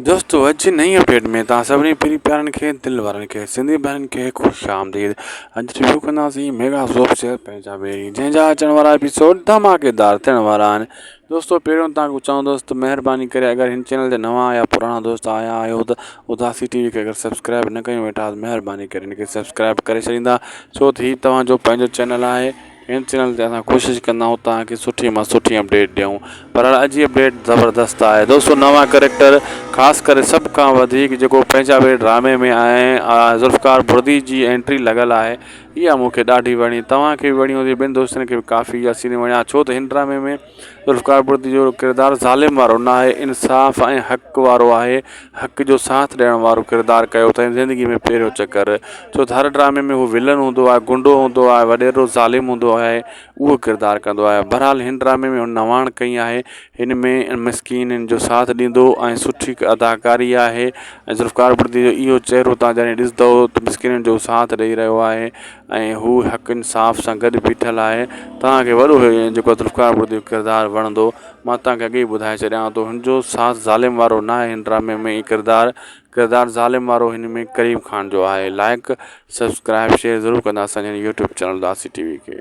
دوستو اڄ جي نئين اپڊيٽ ۾ توهان سڀني پرين پيارن کي دل وارن کي سنڌي ڀائرن کي خوش آمديد اڄ ريويو ڪنداسين ميگا سوپ سيريل پنهنجا ويري جنهن جا اچڻ وارا ايپيسوڊ ڌماڪيدار ٿيڻ وارا آهن دوستو پهريون توهان کي چوندس ته مهرباني ڪري اگر هن چينل تي نوان يا پراڻا دوست آيا آهيو ته اداسي ٽي وي کي اگر سبسڪرائب نه ڪيو ويٺا ته مهرباني ڪري هن کي سبسڪرائب ڪري ڇڏيندا ڇو ته هي توهان جو پنهنجو چينل آهي هن چينل تي اسان ڪوشش ڪندا آهيون توهان کي سٺي مان سٺي اپڊيٽ ڏيون پر اڄ جي اپڊيٽ زبردست آهي دوستو نوان ڪريڪٽر خاص ڪري سڀ کان وڌيڪ جيڪو پنهنجا وي ڊرامي ۾ آهي ذوالفقار بردي جي انٽري لڳل آهي اها مون کي ڏاڍي وڻي توهان کي به وڻي هوندي ٻين دوستن کي به ڪافي اها سين وڻيا ڇو ته هن ڊرامي ۾ ذوالفقار بردي جو ڪردار ظالم وارو نه آهي انصاف ۽ حق وارو آهي حق جو ساٿ ڏيڻ وارو ڪردار ڪيو اٿائين زندگي ۾ پهريون چڪر ڇو ته هر ڊرامي ۾ هو ولن هوندو آهي گنڊو هوندو آهي وڏيرو ظالم هوندو آهي اهو ڪردار ڪندو آهي بهرحال هن ڊرامي ۾ هن نواڻ ڪئي آهي هن ۾ مسڪينن جو ساٿ ڏيندو ۽ سٺي اداڪاري آهي ۽ ذوالفقار بردي جو اهو چهرو تان جڏهن ڏسندو ته مسڪينن جو ساٿ ڏئي رهيو آهي ۽ هو حق انصاف سان گڏ بيٺل آهي توهان کي وڏو جيڪو ذوالفقار بردي جو ڪردار وڻندو مان توهان کي اڳي ئي ٻڌائي ڇڏيان ٿو هن جو ساٿ ظالم وارو ناهي هن ڊرامي ۾ هي ڪردار ڪردار ظالم وارو هن ۾ ڪريم خان جو آهي لائڪ سبسڪرائب شيئر ضرور ڪندا اسان جي يوٽيوب چينل اداسي ٽي وي کي.